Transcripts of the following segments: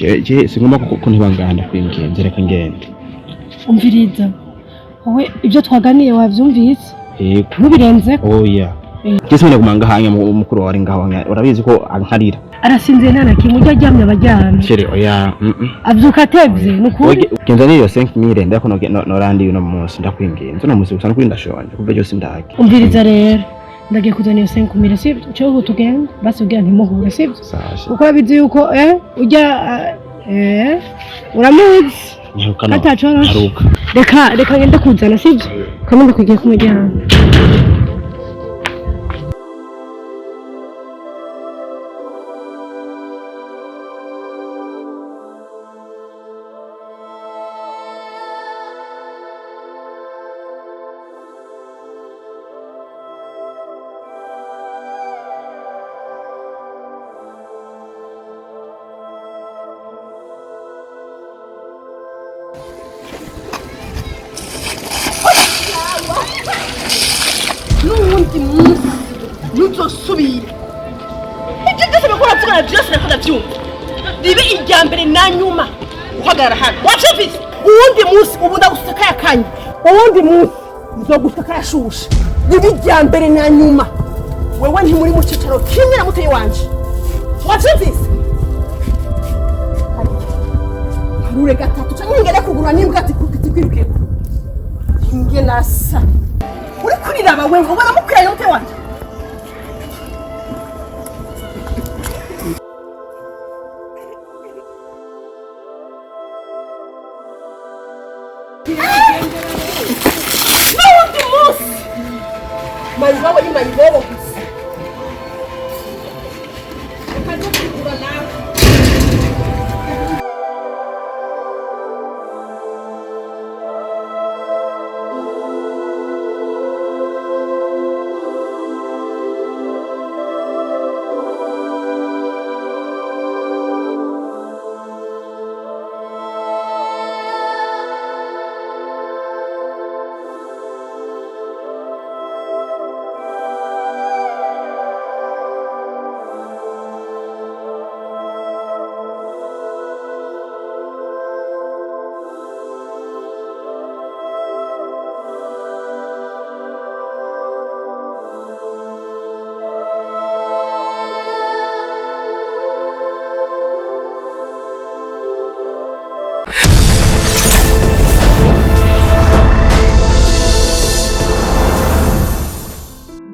Je singomba ko ntibangana kwingenze, reka ngende. Umviriza, wowe ibyo twaganiye wabyumvise? Yego. Ntubirenze. Oya. Je sinone kumanga hanya mukuru wawe ari ngaho, urabizi ko ankarira. Arasinziye, nta na kimwe. Ujya aryamye aba aryamye. Chéri, oya. Abyuka atevye, ni ukuri. Oye, genza niyo 5000 ndako norandi uno munsi, ndakwingenza uno munsi gusa, nukuri ndashonje kuva byose ndake. Umviriza rero, ndagiye kuzana iyo 5000, sibyo? Cyo tugenda basi ubwira ntimuhure, sibyo? Sawa. Kuko urabizi yuko ujya uramuzi. Nyaruka no. Atacoroshe. Nyaruka. Reka ngende kuzana, sibyo? Kamwe ndakwigiye ku muryango. N'uwundi munsi ntuzosubire. Ibyo byose bakora mvugana byose nako ndabyumva. Ribe irya mbere na nyuma uhagarara hano, wavyumvise? Uwundi munsi ubu ndaguseka yakanye, uwundi munsi nzoguseka yashushe. Ribe irya mbere na nyuma. Wewe ntimuri mu cicaro kimwe na mutoyi wanje, wavyumvise? Harure gatatu canke ngende kugura n'imbwa zikwirukeko. Inge nasa uri kuriraba wewe, ubona mukwiranye mutoyi wanje. N'uwundi munsi mayibobo ni mayibobo gusa. Reka nje kugura nawe.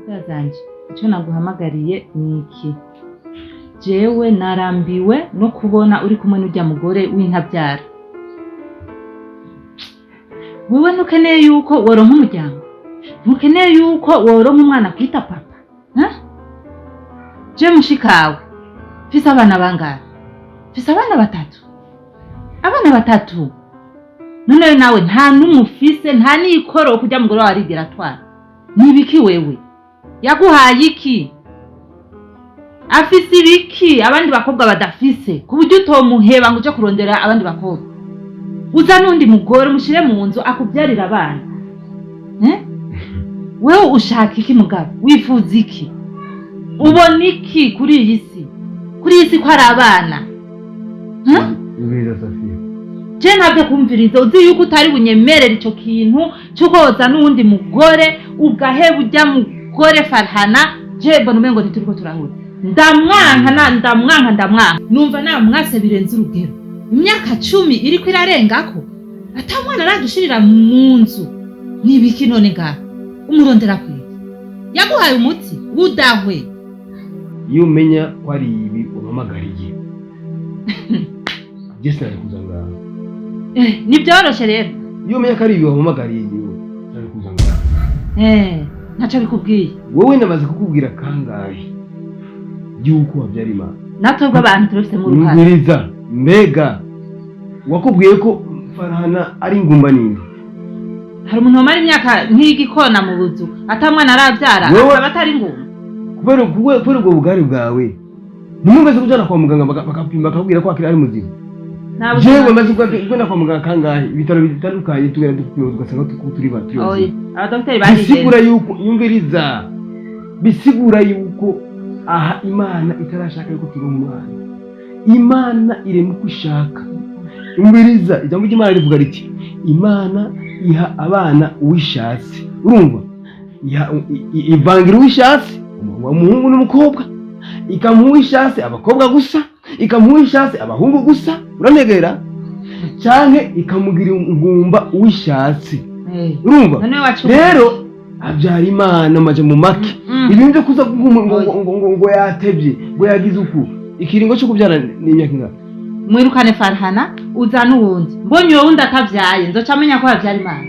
Musaza, icyo naguhamagariye ni iki: jewe narambiwe no kubona uri kumwe n'ujya mugore w'intabyara. Wewe ntukeneye yuko woronka umuryango, ntukeneye yuko woronka umwana kwita papa, eh? Je mushikawe mfise abana bangahe? Mfise abana batatu, abana batatu. None nawe nta n'umwe ufise, nta n'ikoro kujya mugore wawe arigera atwara. Ni ibiki wewe? Yaguhaye iki? Afise ibiki abandi bakobwa badafise ku buryo utomuheba ngo uje kurondera abandi bakobwa? Uza n'undi mugore umushire mu nzu akubyarira abana, eh? Wewe ushaka iki mugabo? Wifuza iki? Ubona iki kuri iyi si? Kuri iyi si ko ari abana? Ubwiriza, Safiya. Je ntabyo kumviriza. Uzi yuko utari bunyemerera ico kintu c'uko woza n'uwundi mugore ugaheba ujya mugore Farhana. Je mbona umengo ntituriko turahuza. Ndamwanka na ndamwanka, ndamwanka, numva namwase birenze urugero. Imyaka 10 iriko irarengako ata mwana aradushirira mu nzu, ni ibiki none ngaha umurondera kwiki? Yaguhaye umuti udahwe. Iyo umenya ko ari ibi umpamagariye, jye sinari kuza ngaha. Nibyoroshe rero. Iyo umenya ko ari ibi wampamagariye, yewe sinari kuza ngaha. Ntaco bikubwiye. Wowe namaze kukubwira kangahe yuko wabyara Imana? Natwebwe abantu turabifitemo uruhare. Mbwiriza, mbega wakubwiye ko Farhana ari ingumba ninde? Hari umuntu wamara imyaka nk'igikona mu buzu ata mwana arabyara akaba atari ngumba? Kubera ubwo bugari bwawe ntimwigeze kujyana kwa muganga bakapima bakakubwira ko akiri ari muzima? Nta buzima. Jewe maze kugenda kwa muganga kangahe, ibitaro bitandukanye, tugenda dupima tugasanga turi turi Oya, bazima. abadogiteri barigenza. Bisigura yuko, yumviriza, bisigura yuko aha Imana itarashaka yuko turonka umwana. Imana irema uko ishaka. Umviriza, ijambo ry'Imana rivuga riti Imana iha abana uwishatse. Urumva? Ivangira uwishatse, umuhungu n'umukobwa, ikamuha uwishatse abakobwa gusa, ikamuha uwishatse abahungu gusa, uranegera? Canke ikamugira ingumba uwishatse. Urumva? None wacu Rero abyara Imana maje mu make. Ibintu byo kuza ngo yatevye, ngo yagize uku. Ikiringo cyo kubyara ni imyaka ingahe? Mwirukane Farhana uzana uwundi. Mbonye uwo wundi atavyaye nzoca amenya ko yavyara Imana.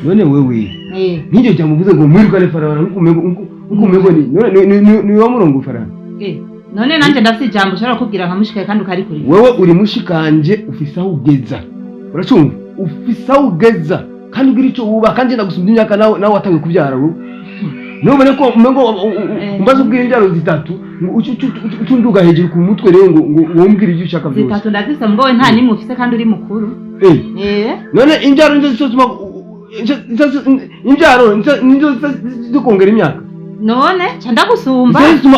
None wewe nk'iryo jambo uvuze ngo mwirukane Farhana, nkuko ni none ni wa murongo Farhana. None nanje ndafite ijambo ushobora kubwira nka mushikaye kandi ukarikuriza. Wewe uri mushikanje, ufise aho ugeza, uracumva? Ufise aho ugeza kandi ugira ico wuba, kandi ndagusumba imyaka, nawe watangiye kubyara wowe. Nubone ko umengo umbaze ubwira imbyaro zitatu ngo uce unduga hejuru ku mutwe rero ngo wombwire ibyo ushaka byose. Zitatu ndazifise, mugabo we nta nimwe ufise kandi uri mukuru. None imbyaro nizo zizotuma imbyaro nizo zikongera imyaka. None ca ndagusumba. Nizo zituma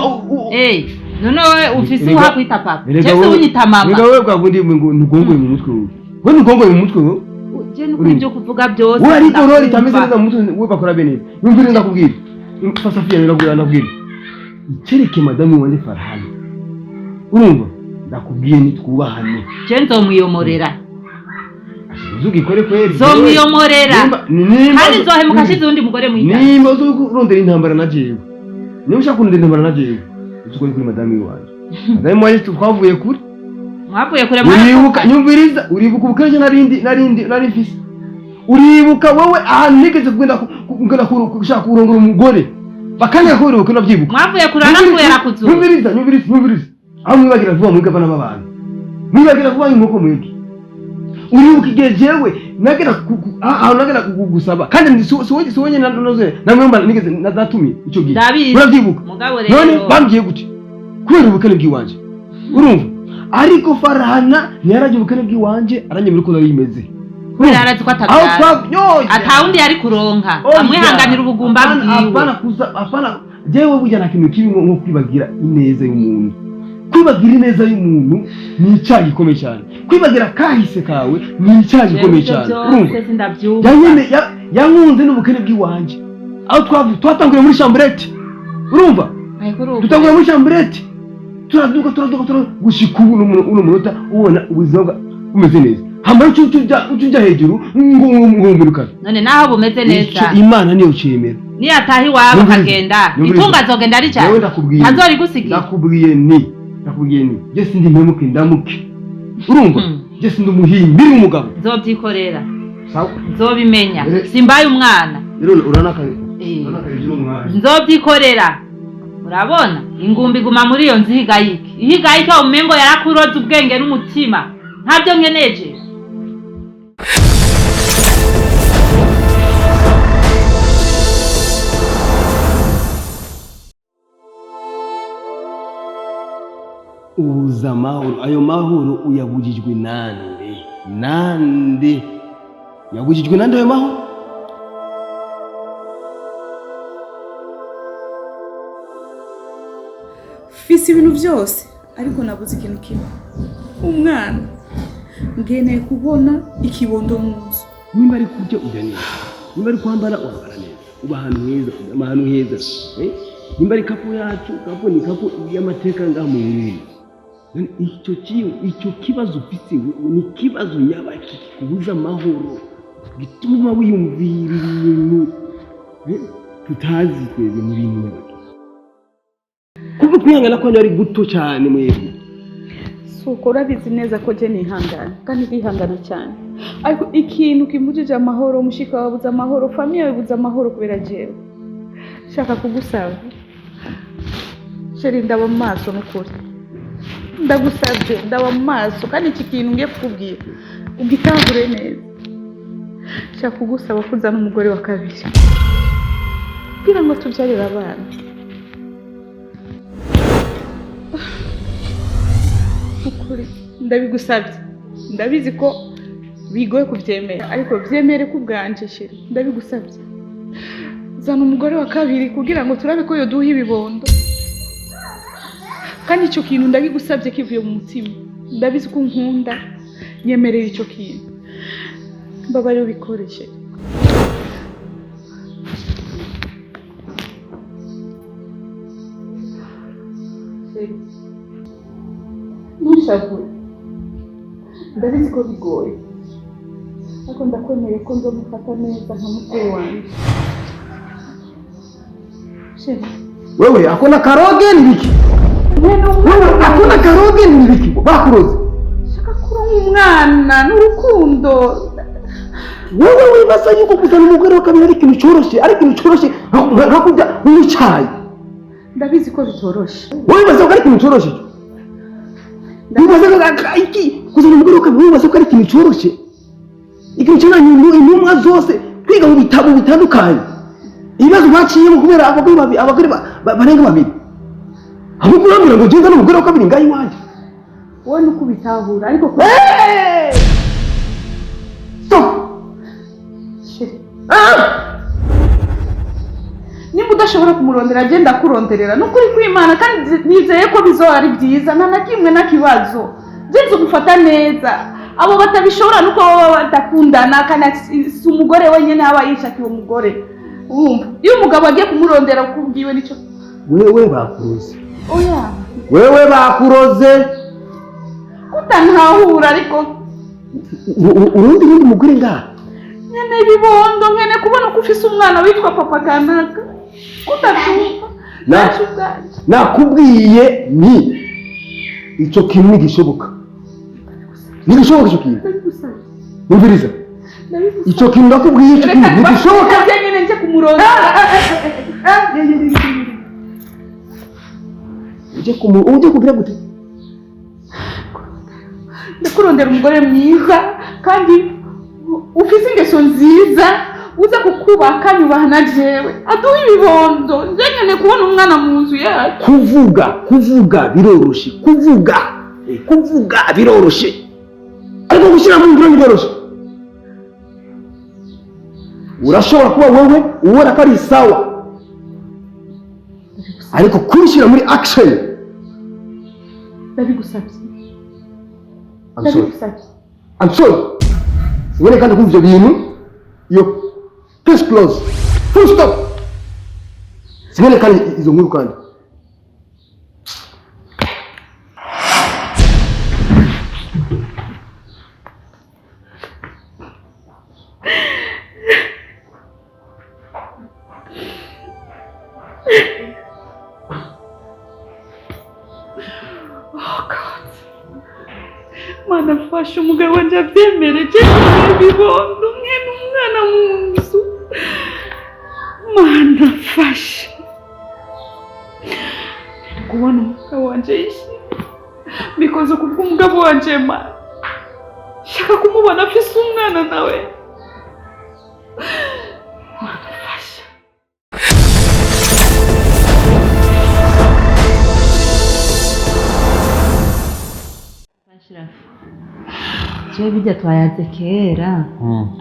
None wewe ufise Erega- uha kwita papa. Erega Jewe unyita mama. Erega wewe bwa bundi ngo ntugongoye mu mutwe wewe. Wewe ntugongoye mu mutwe wewe. Je nuko ibyo kuvuga byose. Wewe ariko ndakumva. rero itameze neza mu mutwe wewe, bakora bene. Yumvire ndakubwira. Safiya ndakubwira. Icereke madamu wanje Farhana. Urumva? Ndakubwiye nitwubahane. Je nzomwiyomorera. Uzugikore kweri. Nzomwiyomorera. Nimba Kandi nzohemuka ashize uwundi mugore mwita. Nimba uzurondera intambara na jewe. Nimba ushaka kurondera intambara na jewe, uzukore kuri madamu wanje. Madamu wanje twavuye kure. Mwavuye kure. Uribuka, nyumviriza, uribuka ubukeje narindi nari mfise. Uribuka wowe ahantu nigeze kugenda gushaka kurongora umugore. Bakanya ko uribuka navyibuka. Mwavuye kure arapfuye arakuzura. Nyumviriza, nyumviriza, nyumviriza. Aho mwibagira vuba mwige abana b'abantu. Mwibagira vuba inkoko mwige. Uribuka igihe jewe nagera aho nagera gusaba kandi si wowe nyene naze namwe mba nigeze natumye ico gihe. Ndabizi. Uravyibuka? Mugabo rero. None bambwiye gute? Kubera ubukene bw'iwanje. Urumva? Ariko Farhana ntiyaraje ubukene bw'iwanje, aranyemera uko nari imeze. Kubera arazi ko Aho atabyara. Atawundi yari kuronka. Oya. Amwihanganira ubugumba bwiwe. Apana kuza, apana jewe burya nta kintu kibi nko kwibagira ineza y'umuntu. Kwibagira ineza y'umuntu ni icyaha gikomeye cyane. Kwibagira kahise kawe ni icyaha gikomeye cyane. Urumva? Byose ndabyumva. Yankunze n'ubukene bw'iwanje. Aho twatanguriye muri chambrette. Urumva? Ariko urumva. Dutangura muri chambrette. Turaduka gushika ubu uno munota ubona ubuzima bumeze neza. Hama uca hejuru ngo ngumurukane. None naho bumeze neza. Ico Imana niyo cemera. Niyataha iwabo Nyumviriza. akagenda. Nyumviriza. Itunga azogenda ari cyane. Jewe ndakubwiye. Ntazorigusigira. Ndakubwiye ni. Je sindi mpemuke ndamuke. Urumva? Je sindi umuhimbi umugabo. Nzobyikorera. Sawa. Nzobimenya. Simbaye umwana. Rero uranaka. Uranaka hejuru umwana. Nzobyikorera. Urabona? Ingumbi iguma muri iyo nzu ihigayike. Ihigayike umengo yarakuroza ubwenge n'umutima. Ntabyo nkeneje. Ubuza amahoro, ayo mahoro uyabujijwe nande? Nande? Yabujijwe nande ayo mahoro? Mfise ibintu byose ariko nabuze ikintu kimwe. Umwana. Ngeneye kubona ikibondo mu nzu. Nimba ari kurya urya neza, nimba ari kwambara wambara neza, uba ahantu heza, uryama ahantu heza. Nimba ari kapo yacu, kapo ni kapo y'amateka ngaha mu Burundi. None icyo kibazo ufise ni ikibazo nyabaki kikubuza amahoro, gituma wiyumvira ibintu tutazi twebwe mu bintu nyabaki. Kuko kwihangana kwanyu ari guto cyane mwebwe. Suko urabizi neza ko je nihangana kandi ndihangana cyane, ariko ikintu kimbujije amahoro, umushika wabuze amahoro, famiye yabuze amahoro kubera jewe. Shaka kugusaba sheri, ndaba mu maso n'ukuri, ndagusabye ndaba mu maso, kandi iki kintu ngiye kukubwira ugitangure neza. Shaka kugusaba kuzana umugore wa kabiri kugira ngo tubyarire abana. Ukuri ndabigusabye, ndabizi ko bigoye kubyemera, ariko byemere ku bwanje sheri, ndabigusabye. Zana umugore wa kabiri kugira ngo turabe ko yoduha ibibondo. Kandi icyo kintu ndabigusabye kivuye mu mutima. Ndabizi ko unkunda, nyemerera icyo kintu. Mbabarira ubikore chéri. Chéri, ntushavure. Ndabizi ko bigoye, ariko ndakwemereye ko nzomufata neza nka mukuru wanjye. Chéri, Wewe hakuna karoge ni biki? mwene umwana. Wewe hakuna karoge ni biki? Bakuroze. Shaka kuronka umwana n'urukundo. Wewe wibaza yuko kuzana umugore wa kabiri ari ikintu coroshe, ari ikintu coroshe nka kurya n'icayi. Ndabizi ko bitoroshe. Wewe wibaza ko ari ikintu coroshe? Wibaza ko iki kuzana umugore wa kabiri wibaza ko ari ikintu coroshe? Ikintu cyane intumwa zose kwiga mu bitabo bitandukanye. Ibibazo baciyemo kubera abagore babiri, abagore barenga babiri. Ahubwo urambwira ngo ugende n'umugore wa kabiri ngaho iwanjye. Wowe nuko ubitahura, ariko Hey! Stop! Chéri, Ah! nimba udashobora kumurondera, agenda akuronderera. Ni ukuri kw'Imana, kandi nizeye ko bizoba ari byiza, nta na kimwe n'akibazo. Byiza ugufata neza. Abo batabishobora nuko baba badakundana, kandi si umugore wenyine aba yishakiye umugore. Urumva iyo umugabo agiye kumurondera kubwiwe nicyo. Wewe bakuroze. Oya. Wewe bakuroze. Kutantahura ariko. Urundi rundi mugore ngaha. Nyene ibibondo, nkene kubona ko ufise umwana witwa papa kanaka. Kutatumva. Nakubwiye ni ico kintu ntigishoboka. Ntigishoboka ico kintu. Numviriza. Ico kintu ndakubwiye, ico kintu ntigishoboka. Reka nyene nje kumurondera. Uje kugira gute? Ndakurondera umugore mwiza kandi ufise ingeso nziza, uza kukubaka nyubaha na jewe, aduha ibibondo. Nje nyene kubona umwana mu nzu yacu. Kuvuga biroroshe, kuvuga kuvuga biroroshe, ariko gushyira mu ngiro biroroshe. Urashobora kuba wewe ubona ko ari sawa, ariko kubishyira muri action. Ndabigusabye. I'm sorry. I'm sorry. Sibone kandi kumva ibyo bintu, iyo case close, full stop. Sibone kandi izo nkuru kandi. Oh God. Mana mfasha umugabo wanjye abyemere, cyangwa ibibondo mwene umwana mu nzu. Mana mfasha kubona umugabo wanjye yishimye, bikoze kubw'umugabo wanjye. Mana shaka kumubona afise umwana nawe. Mana mfasha. Je bijya twayaze kera,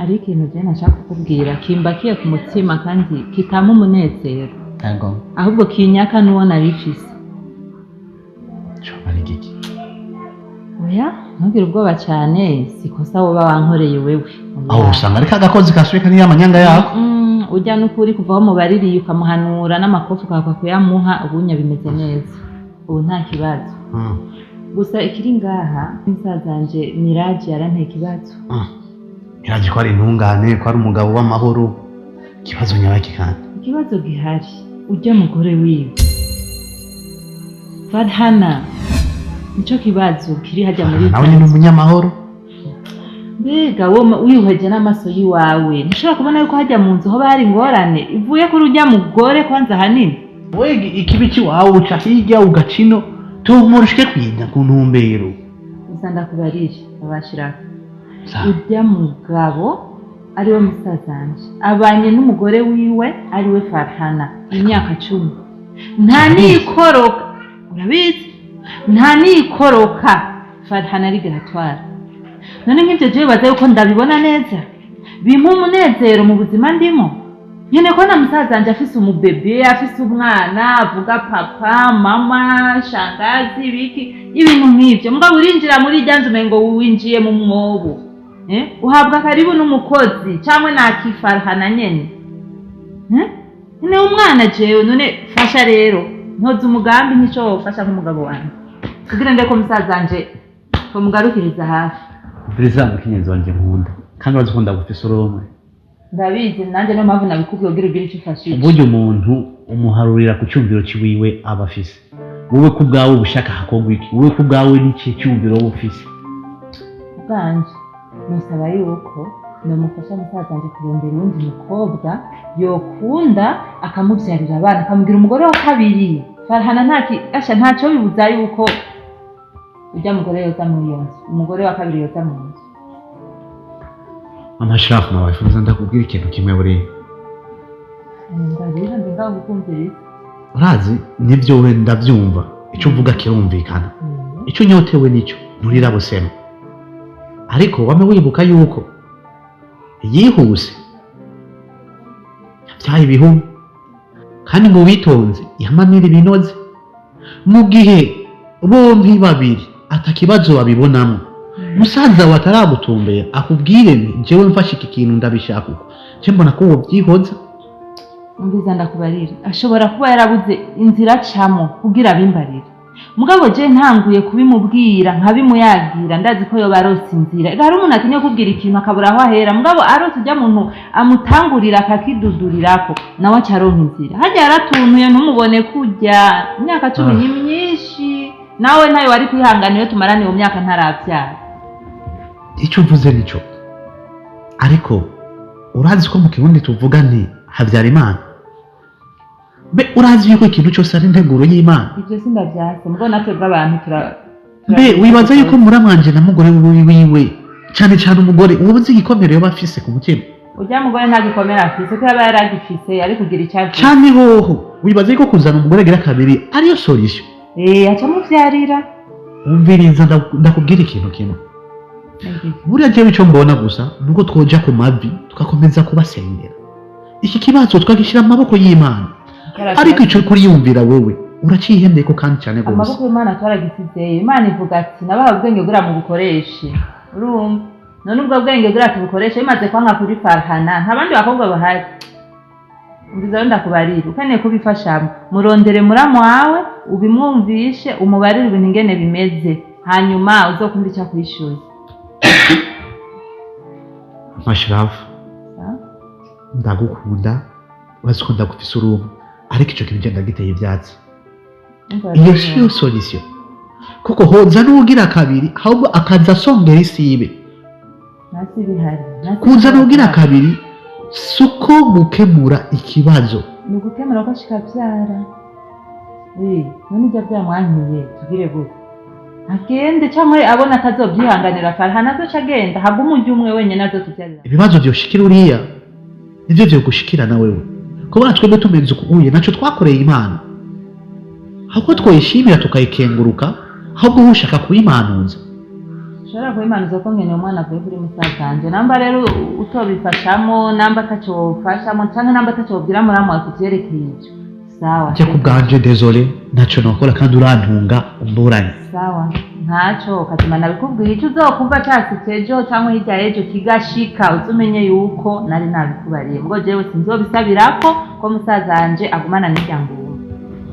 ari ikintu je nashaka kukubwira kimbakiye ku mutima kandi kitama umunezero. Yego. Ahubwo kinyaka n'uwo narifise. Coba ari igiki? Oya, ntugire ubwoba cyane, sikosa woba wankoreye wewe. Aho usanga ariko agakozi kasubika niyo amanyanga yako. Ujya n'ukuri kuva aho mubaririye ukamuhanura n'amakofi ukakwa kuyamuha, ubunya bimeze neza. Ubu nta kibazo. Gusa ikiri ngaha musaza wanje Miraji yaranteye ikibazo. Miraji ko ari intungane, ko ari umugabo w'amahoro, ikibazo nyabaki kandi? Ikibazo gihari, ujya mugore wiwe Farhana, nico kibazo kiri hajya muri nawe ni umunyamahoro. Mbega wowe wihweje n'amaso yiwawe ntushobora kubona yuko hajya mu nzu ho bari ingorane ivuye kuri ujya mugore kwanza hanini. We ikibi ciwawe uca hirya ugacino tumurushike kwinda ku ntumbero. Gusa ndakubarire abashiraka, ujya mugabo ariwe musazanje abanye n'umugore wiwe ariwe Farhana imyaka 10, nta nikoroka, urabizi, nta nikoroka Farhana ari gatwara. None nk'ivyo jewe baza yuko ndabibona neza bimpa umunezero mu buzima ndimo. Nyene ko na musaza wanje afise umubebe, afise umwana, avuga papa, mama, shangazi, biki, ibintu nk'ivyo. Mugabo urinjira muri irya nzu umengo winjiye mu mwobo. Uhabwa karibu n'umukozi cyangwa nakifarhana nyene. Ni umwana jewe, none fasha rero. Ntoza umugambi n'ico wofasha nk'umugabo wanje. Kugira ndeko musaza wanje tumugarukiriza hafi. Buriza mukenyezi wanje nkunda kandi urazi ko ndagufise urumwe. Ndabizi nanjye niyo mpamvu nabikubwiye kugira ugire icyo ufashije. Uburyo umuntu umuharurira ku cyumviro ciwiwe aba afise. Wowe ku bwawe ubushaka hakorwa iki? Wowe ku bwawe n'iki cyumviro wowe ufise? Ubwanje nusaba yuko nomufasha musaza wanje kurondera uwundi mukobwa yokunda akamuvyarira abana, akamugira umugore wa kabiri. Farhana ntaki asha ntacyo bibuza yuko ujya mugore yoza muri iyo nzu, umugore wa kabiri yoza mu nzu. Mama Shirafu nawe wifuza ndakubwira ikintu kimwe buriya. Ndarira ndi ngaho kukumviriza. Urazi nibyo we ndabyumva, icyo uvuga kirumvikana, icyo unyotewe nicyo nturira busema, ariko wame wibuka yuko yihuse yabyaye ibihumbi kandi ngo witonze yamanira ibinoze. Mu gihe bombi babiri atakibazo babibonamo, musaza wawe ataragutumbera akubwire nti jewe mfashe iki kintu ndabishaka uko, je mbona ko wobyihoza. Umviza ndakubarira, ashobora kuba yarabuze inzira acamo kugira abimbarire. Mugabo je ntanguye kubimubwira nkabimuyagira, ndazi ko yoba arose inzira. Ega hari umuntu atinya kubwira ikintu akabura aho ahera, mugabo arose ujya muntu amutangurira akakidudurirako nawe aca aronka inzira. Harya yaratuntuye ntumubone kurya, imyaka 10 ni myinshi, nawe ntayo wari kwihangana iyo tumarana iyo myaka ntaravyara. Icyo uvuze nico, ariko urazi ko mu Kirundi tuvuga nti havyara Imana. Mbe urazi yuko ikintu cyose ari integuro y'Imana? Ivyo sindavyase, mugabo natwe bw'abantu tura Mbe wibaza yuko muramwanje na mugore wiwe, cyane cyane umugore, uba uzi igikomere yoba afise ku mutima? Ujya mugore nta gikomere afise, ko yaba yaragifise yari kugira icyo avuga. Canke hoho wibaza yuko kuzana umugore agira kabiri ariyo solution? Aca amuvyarira. Umviriza ndakubwira ikintu kimwe. Buriya jewe ico mbona gusa nuko twoja ku mavi tugakomeza kubasengera, iki kibazo twagishyira mu maboko y'Imana. Ariko ico kuriyumvira wewe uracihendeko kandi cyane gose. Amaboko y'Imana twaragisizeyo. Imana ivuga ati nabaha ubwenge kugira mubukoreshe. Urumva? None ubwo bwenge kugira tubukoreshe bimaze kwanka kuri Farhana, nta bandi bakobwa bahari. Umviza rero ndakubarira, ukeneye kubifashamo murondere muramu wawe ubimwumvishe, umubarire ibintu ingene bimeze, hanyuma uzokumva icyo akwishyuye. Mashirafu, ndagukunda, urazi ko ndagufise urumwe, ariko ico kintu genda giteye ivyatsi. Iyo siyo solution, kuko hoza n'ugira kabiri ahubwo akaza asongera isibe. Kuza n'ugira kabiri suko gukemura ikibazo, ni ugukemura ko ashika avyara. None ijya vyamwankiye tugire gute? Agende cyangwa abona atazobyihanganira Farhana azoca agenda, hagume ujya umwe wenyine azotuvyarira. Ibibazo vyoshikira uriya nivyo vyogushikira na wewe. Kubona twebwe tumeze uku uye naco twakoreye Imana, ahubwo twoyishimira tukayikenguruka, ahubwo ushaka kuyimanuza. Ushobora kubimanuza ko nkeneye umwana avuye kuri musaza wanje, namba rero utobifashamo, namba ataco wofashamo, canke namba ataco wobwira muramu wawe kuvyerekeye ivyo, sawa. Je ku bwanje désolé, ntaco nokora kandi urantunga umburanye. Sawa, ntaco kazima nabikubwiye. Ico uzokumva casitse ejo canke hirya y'ejo kigashika, uzumenye yuko nari nabikubariye. Mugo jewe sinzobisabirako ko musaza wanje agumana n'irya ngumba.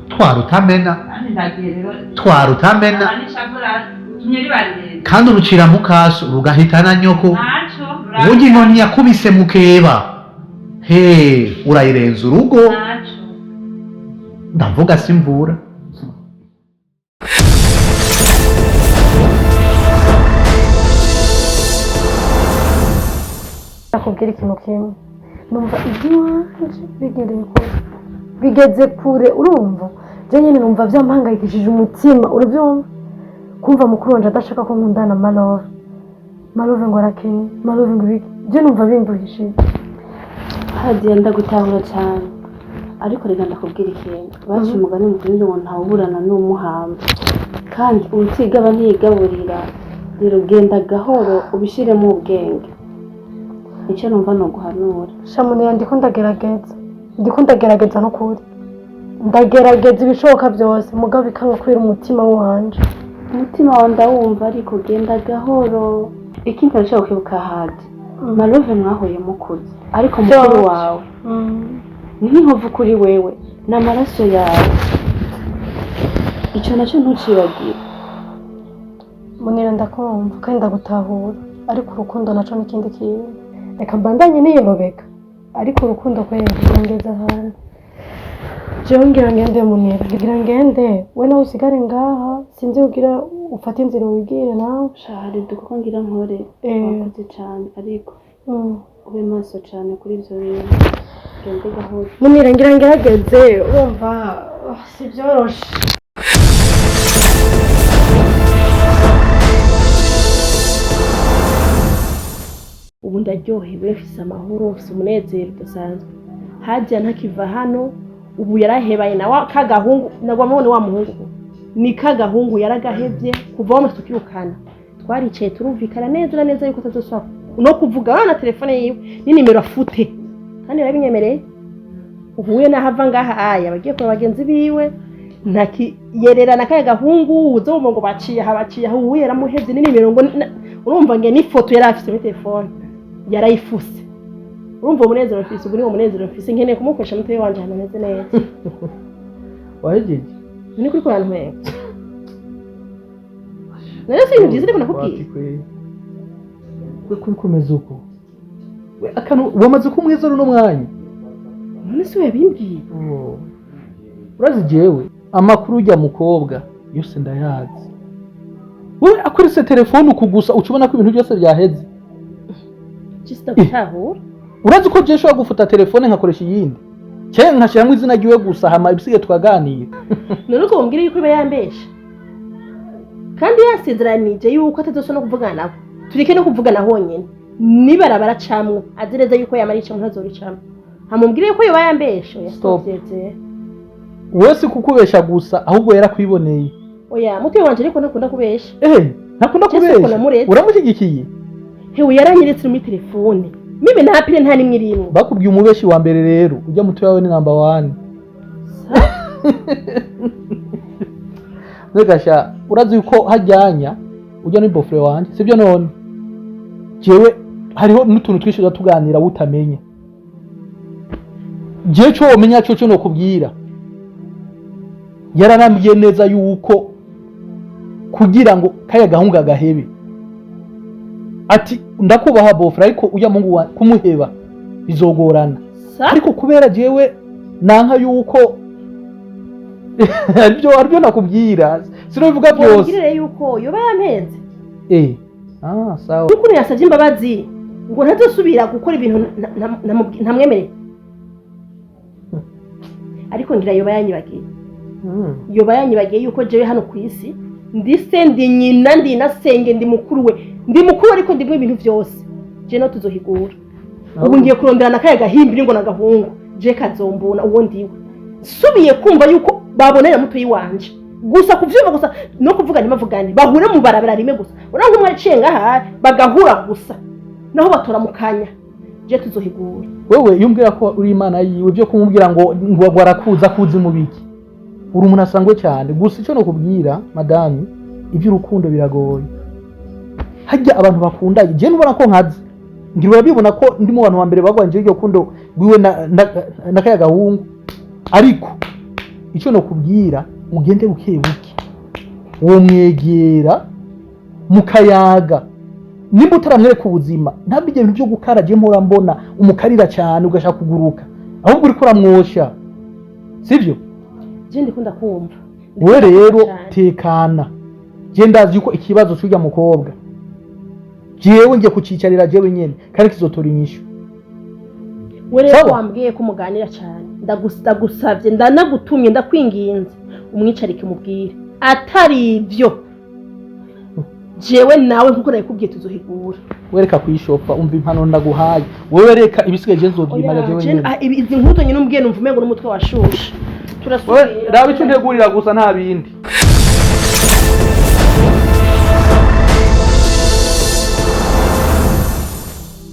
Twara utamena. Kandi ndagiye rero. Twara utamena. Aba n'ishavura utumye riba rirerire. Kandi urucira mukaso rugahitana nyoko. Ntaco. Burya inkoni yakubise mukeba he urayirenza urugo. Ntaco. Ndavuga simvura. Nakubwira ikintu kimwe, numva iby'iwanje bigendeye kure, bigeze kure. Urumva je nyene numva vyampangayikishije umutima, uravyumva? Kumva mukuru wanje adashaka ko nkundana Malove, Malove ngo arakenye, Malove ngo ibiki, je numva binduhishije. Hadiya, ndagutahura cyane, ariko reka ndakubwira ikintu. Baciye umugani mu Kirundi ngo ntawuburana n'umuhamba, kandi uwutigaba ntiyigaburira. Rero genda gahoro ubishyiremo ubwenge, icyo numva ni uguhanura. Shamunira, ndiko ndagerageza. Ndiko ndagerageza n'ukuri, ndagerageza ibishoboka byose, mugabo bikanga kubera umutima wanje. Umutima wawe ndawumva, ariko genda gahoro. Ikindi ndashaka kwibuka, Hadi, Malove mwahuye mukuze, ariko mukuru George. wawe ni nk'inkovu kuri wewe, ni amaraso yawe. Icyo nacyo ntucibagire. Munira, ndakumva kandi ndagutahura, ariko urukundo naco n'ikindi kintu. Reka mbandanye niyorobeka, ariko urukundo kwera rungeze ahantu. Jewe ngira ngende, Munira, ngira ngende, we nawe usigare ngaha. Sinzi, ugira ufate inzira wibwire nawe. Shahari, kuko ngira nkore. Wakoze cyane, ariko ube maso cyane kuri ibyo bintu, ugende gahoro. Munira, ngira ngerageze, urumva, oh, si byoroshe. Ubu ndaryohewe, mfise amahoro, mfise umunezero udasanzwe. Hajya ntakiva hano, ubu yarahebaye nawe kagahungu. Nagwa mubone wa muhungu ni kagahungu, yaragahevye kuva aho tukirukana. Twaricaye turumvikana neza na neza yuko atazosubira no kuvuga urabona na telefone yiwe n'inimero afute, kandi yarabinyemereye. Ubu we naho ava ngaha aya bagiye kureba bagenzi biwe, ntakiyererana kaya gahungu. Uzumva ngo baciye aha, baciye aha. Ubu yaramuhevye n'inimero ngo urumva nge n'ifoto yari afise muri telefone yarayifuse. Urumva umunezero mfise ubu, ni uwo munezero mfise, nkeneye kumukoresha mutoyi wanje ahantu hameze neza. Wahejeje? Ni kuri kurantwega rero, si ibintu byiza ariko nakubwiye. We kuri kumeza uko we akantu wamaze kumwiza runo mwanya. None si we yabimbwiye? Oh. Urazi jewe amakuru ujya mukobwa yose ndayazi. Wowe akoreshe telefone uku gusa uca ubona ko ibintu byose byaheze. Just gutahura. Urazi ko jewe nshobora gufuta telefone nkakoresha iyindi, cyangwa nkashyiramo izina ryiwe gusa, hama ibisigaye tukaganira. None uko bambwira yuko iba yambesha kandi yasezeranije yuko atazosubira no kuvugana nabo, tureke no kuvugana honyine nibarabara camwo, azi neza yuko yamara icamwo ntazoricamwo, amubwire yuko yoba yambesha. Oya. Stop. Sinavyizeye. Wowe si kukubesha gusa, ahubwo yarakwiboneye. Oya, mutoyi wanje ariko ntakunda kubesha. Eh, ntakunda Jesse kubesha. namuretse. Uramushyigikiye? Hewe, yaranyeretse muri telefone mimi nta pile, nta nimwe irimwo. Bakubwiye umubeshi wa mbere rero, ujya muto wawe ni number one. Ntugasha, urazi yuko hajyanya ujya ni beau-frère wanje, sibyo? None jewe hariho n'utuntu twinshi tuza tuganira utamenya. Jewe cyo womenya cyo nokubwira, yaranambwiye neza yuko kugira ngo kaya gahungu gahebe, ati ndakubaha beau-frère, ariko ujya mungu wa kumuheba bizogorana. Ariko kubera jewe nanka yuko aribyo nakubwira, sinobivuga byose. Mubwire yuko yoba yampenze. Eh, ah, sawa. N'ukuntu yasabye imbabazi ngo ntazosubira gukora ibintu ntamwemereye, ariko ngira yoba yanyibagiye. Yoba yanyibagiye yuko jewe hano ku isi ndi se, ndi nyina, ndi nasenge, ndi mukuru we, ndi mukuru, ariko ndimwe ibintu byose. Je no tuzohigura. Ubu ngiye kurondera na kaya gahimbiri ngo nagahungu, je kazombona uwo ndiwe. Subiye kumva yuko babonera mutoyi wanje gusa, kuvyumva gusa no kuvuga ntimavugane, bahure mu barabara rimwe gusa, urabona nk'umwe aciye ngaha bagahura gusa, naho batora mu kanya, je tuzohigura. Wewe iyo umbwira ko uri imana yiwe, byo kumubwira ngo arakuza akuzi mu biki? Uri umuntu asangwe cyane. Gusa icyo nokubwira madami, iby'urukundo biragoye. Hajya abantu bakundanye, je nubona ko nkazi, ngira urabibona ko ndi mu bantu ba mbere bagwanje iryo kundo rwiwe na kaya gahungu. Ariko icyo nokubwira, ugende buke buke, womwegera mukayaga. Nimba utaramwereka ubuzima, ntabwo ibyo bintu byo gukara je mpora mbona umukarira cyane ugashaka kuguruka, ahubwo uriko uramwosha, sibyo? Je ndikunda kumva. Wowe rero tekana, je ndazi yuko ikibazo cy'urya mukobwa jewe ngiye kucicarira jewe nyene, kandi kizotora inyishu. We rero Sawa. wambwiye ko muganira cyane. Ndagusabye, ndanagutumye, ndakwinginze, umwicarike mubwire. Atari ibyo, jewe nawe nkuko nabikubwiye tuzohigura. Wereka kuyishopa, umva impano ndaguhaye. Wewe reka ibisigaye je nzovyimara jewe nyene. Izi nkuru nyine umbwiye numva umengo n'umutwe washushe. Turasubira. Raba icyo ntegurira gusa, nta bindi.